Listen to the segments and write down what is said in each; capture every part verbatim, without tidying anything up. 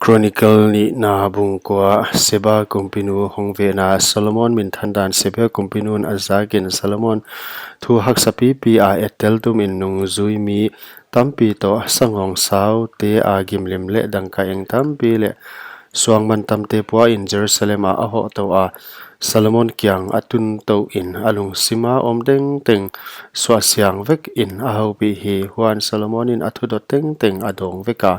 Chronicle nihna bung kua. Seba kumpinu hong vehna. Solomon minthan dan. Seba kumpinu'n a zakin Solomon thu haksa pipi a ettel tumin nungzui mi tampi toh sangawngsau te a gimlim leh dangka eng tampi leh suangmantam te pua in Jerusalem ah a hoh tou a. Solomon kiang a tun tou in a lungsim a om tengteng suahsiang vek in a houpih hi. Huan Solomon in a thudot tengteng a dawng vek a.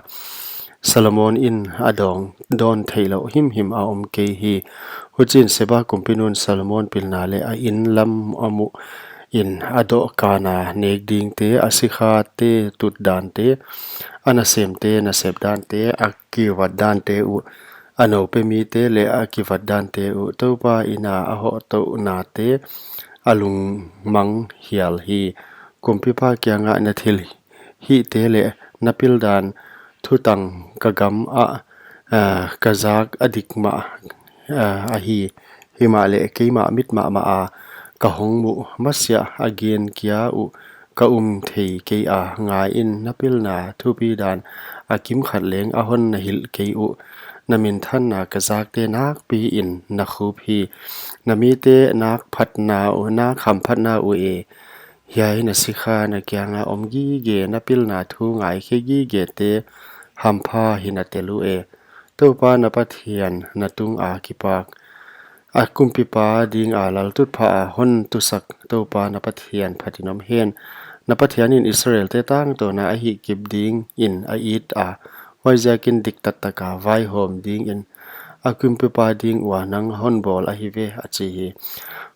Solomon in a dawng dawn theihlouh himhim a om kei hi. Huchiin Seba kumpinu'n Solomon pilna leh a inn lam a muh in a dohkan a nek dingte, a sikhate tut dante, a nasemte nasep dante, a kivat dante uh, a nou pe mite leh a kivat dante uh, Toupa inn a a hoh touhnate a lungmang hial hi. Kumpipa kiangah na thilhihte leh na pildan thutang ka gam ah, ah, ka zak a dik mah, ah, ahi. Himahleh keimah mit mahmah a ka hong muh masiah a gen kia uh ka um thei kei a, ngaiin na pilna thupidan a kimkhat leng a hon na hilh kei uh. Na minthanna ka zakte nakpi in na khup hi. Na mite nak phatna uh, nak hamphatna uh e. Hiai na sikha na kianga om gige, na pilna thu ngaikhe gigete hampha hi na tel uh e. Toupa na Pathian na tunga kipak, a kumpipa dinga laltutphah a hon tusak Toupa na Pathian phatin om hen. Na Pathian in Israelte tangtawn a a hihkip dingin a it a, huaiziakin diktattaka vaihawm dingin a kumpipa ding ua nang hon bawl ahi ve, a chi hi.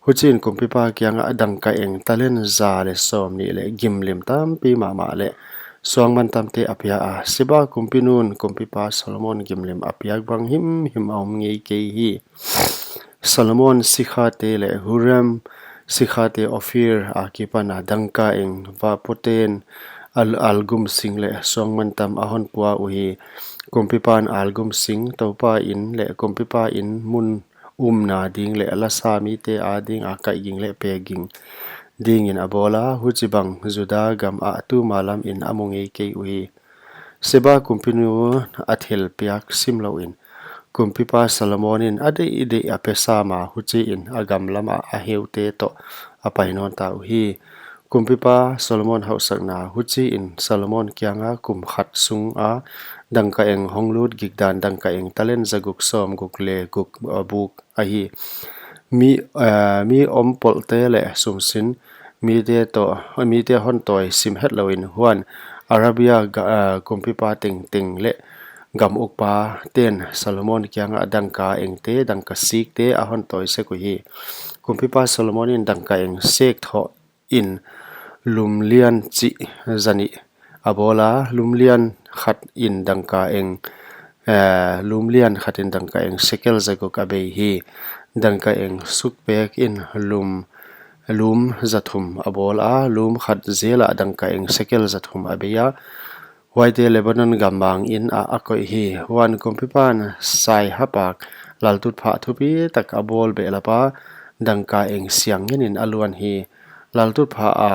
Huchiin kumpipa kiangah dangka eng talent za leh sawmnih leh gimlim tampi mahmah leh suangmantamte a pia a. Seba kumpinu'n kumpipa Solomon gimlim a piak bang himhim a om ngei kei hi. Solomon sikhate leh Huram sikhate Ophir a kipana dangka eng vapoten al-, algum sing leh suangmantam a hon pua uhi. Kumpipa'n algum sing, Toupa inn leh kumpipa inn mun umna ding leh lasa mite adinga kaihging leh pekging dingin a bawl a, huchibang Juda gam ah tuma lamin a mu ngei kei uhi. Seba kumpinu a thil piak simlouin kumpipa Solomon in a deihdeih a pe sam a, huchiin a gam lamah a heute toh a pai nawn ta uhi. Kumpipa Solomon hauhsakna. Huchiin Solomon kianga kum khat sunga dangka eng hong lut gikdan dangka eng talent zaguk sawmguk leh guk, uh, buk ahi. Mi, uh, mi om polte leh sumsin mite toh, mite hon tawi sim hetlouin, huan Arabia ga-, uh, kumpipa tengteng leh gam ukpaten Solomon kianga dangka engte, dangka sikte a hon tawi sek uhi. Kumpipa Solomon in dangka eng sek thoh in lum lian chih zanih a bawl a, lum lian khat in dangka eng, eh, lum lian khat in dangka eng sekel zaguk a bei hi. Dangka eng sukpek in lum, lum zathum a bawl a, lum khat zela dangka eng sekel zathum a bei a. Huaite Lebanon gammang inn ah a koih hi. Huan kumpipa'n saihapak laltutphah thupitak a bawl behlap a, dangka eng siang ngenin a luan hi. Laltutphah a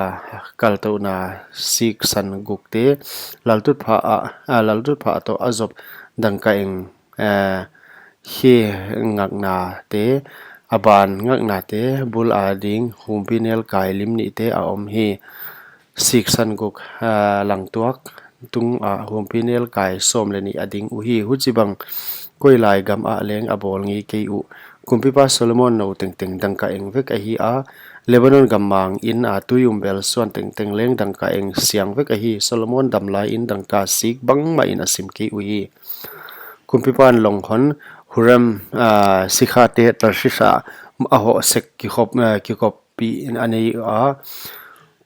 kaltouhna siksan gukte, laltutphah a, a, laltutphah toh a zop dangka eng, eh, khe ngaknate, a ban ngaknate, bul ading humpinelkai limnihte a om hi. Siksan guk, ah, langtuak tungah humpinelkai sawm leh nih a ding uhi. Huchibang koilai gam ah leng a bawl ngei kei uh. Kumpipa Solomon nou tengteng dangka eng vek ahi a, Lebanon gammang inn a tui um bel suan tengteng leng dangka eng siang vek ahi. Solomon damlai in dangka sik bangmahin a sim kei uhi. Kumpipa'n longhon Huram, ah, sikhate Tarshish ah a hoh sek kikhop, ah, kikhoppih in a nei a.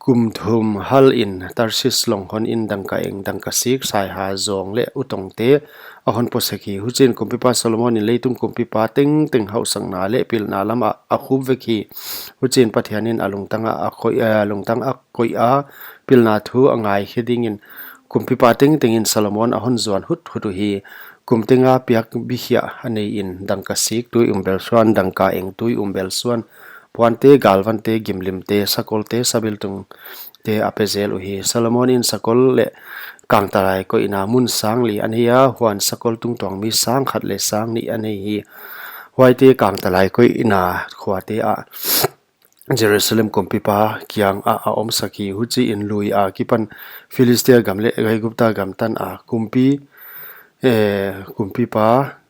Kum thum hal in Tarshish longhon in dangka eng, dangka sik, saiha, zawng leh utongte a hon pua sek hi. Huchiin kumpipa Solomon in leitung kumpipa tengteng hauhsakna leh pilna lamah a khup vek hi. Huchiin Pathian in a lungtang a, a koih, eh, lungtang a koih a, pilna thu a ngaikhe dingin kumpipa tengteng in Solomon a hon zuan huthut uhi. Kum tenga piak bikhiah a neiin dangka sik tui um bel suan, dangka eng tui um bel suan, puante, galvante, gimlimte, sakolte, sabiltungte a pe zel uhi. Solomon in sakol leh kangtalai koihna mun sang li a nei a, huan sakol tungtuang mi sang khat leh sang nih a nei hi. Huaite kangtalai koihna khuate ah Jerusalem kumpipa kiangah a omsak hi. Huchiin lui akipan Philistia gam leh Aigupta gam tan a kumpi, eh, kumpipa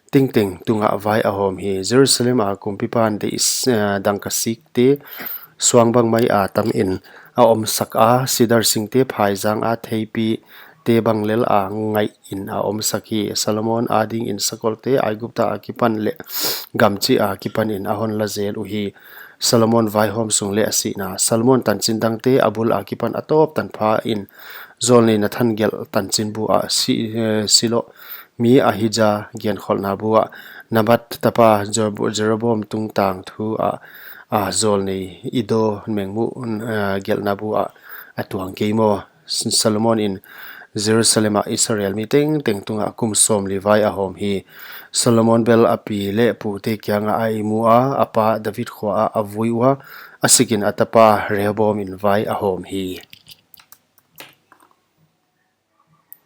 tengteng tungah vai a hawm hi. Jerusalem a kumpipan deih, eh, dangkasikte suang bang mai a tamin a omsak a, sidar singte phaizang a theipite bang lel a ngaihin a omsak hi. Solomon adingin sakolte Aigupta akipan leh gamchih akipanin a hon la zel uhi. Solomon vaihawm sung leh a sihna. Solomon tanchin dangte a bul akipan a tawp tanphain zawlnei Nathan gelh tanchin bu ah si, eh, Silo mi Ahija genkholhna bu ah, Nebat tapa Jer-, Jeroboam tungtang thu ah, a zawlnei Iddo mengmuh, eh, gelhna bu ah a tuang kei maw. Solomon in Jerusalem ah Israel mi tengteng tungah kum sawmli vai a hawm hi. Solomon bel a pi leh pute kiangah a imu a, a pa David khua ah a vui ua, a sikin a tapa Rehoboam in vai a hawm hi.